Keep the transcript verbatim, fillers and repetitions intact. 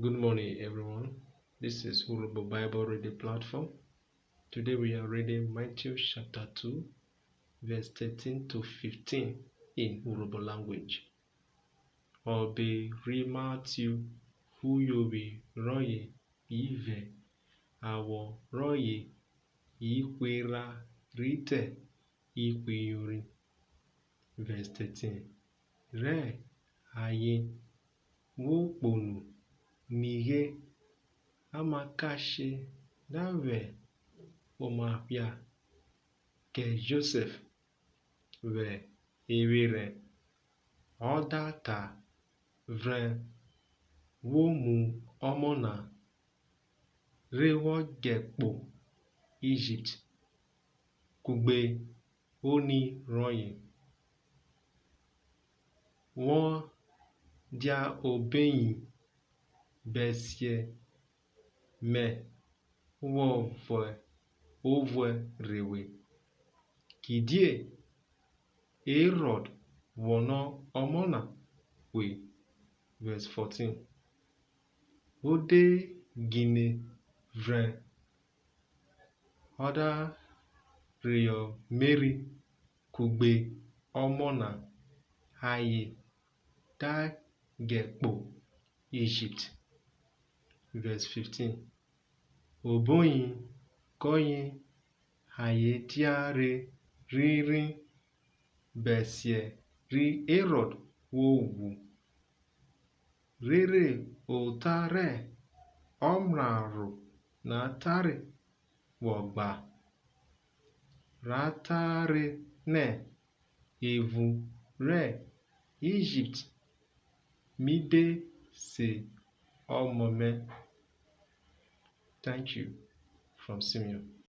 Good morning, everyone. This is Urhobo Bible Reading Platform. Today we are reading Matthew chapter two, verse thirteen to fifteen in Urhobo language. Ọbe ri Matthew, uyovwi rọye ivẹ, awọ rọye ihwe erha rhi te ihwe iyori. Verse thirteen. Rẹ ayen vwo kpo nu, nighe, amakashe da vwẹ oma phia kẹ Josẹf vwẹ evwerhẹn, ọ da ta, Vrẹn, wo mu ọmọ na re wọ djẹ kpo Ijipt kugbe oni rọye. Wọ dia oboyin bẹsiẹ mẹ vwọ vwẹ ovuẹ rhe we, kidie Herọd guọnọ ọmọ na hwe. Verse fourteen. O de ghine vrẹn, ọ da reyọ Meri kugbe ọmọ na, ayen da djẹ kpo Ijipt. Verse fifteen. Oboyin kọye ayen dia re rhirin bẹsiẹ ri Herọd vwo ghwu, rere ota rẹ ọmraro na tare vwọ gba, ra tare nẹ, Evun rẹ Ijipt mi de se ọmọ mẹ. Thank you. From Simeon.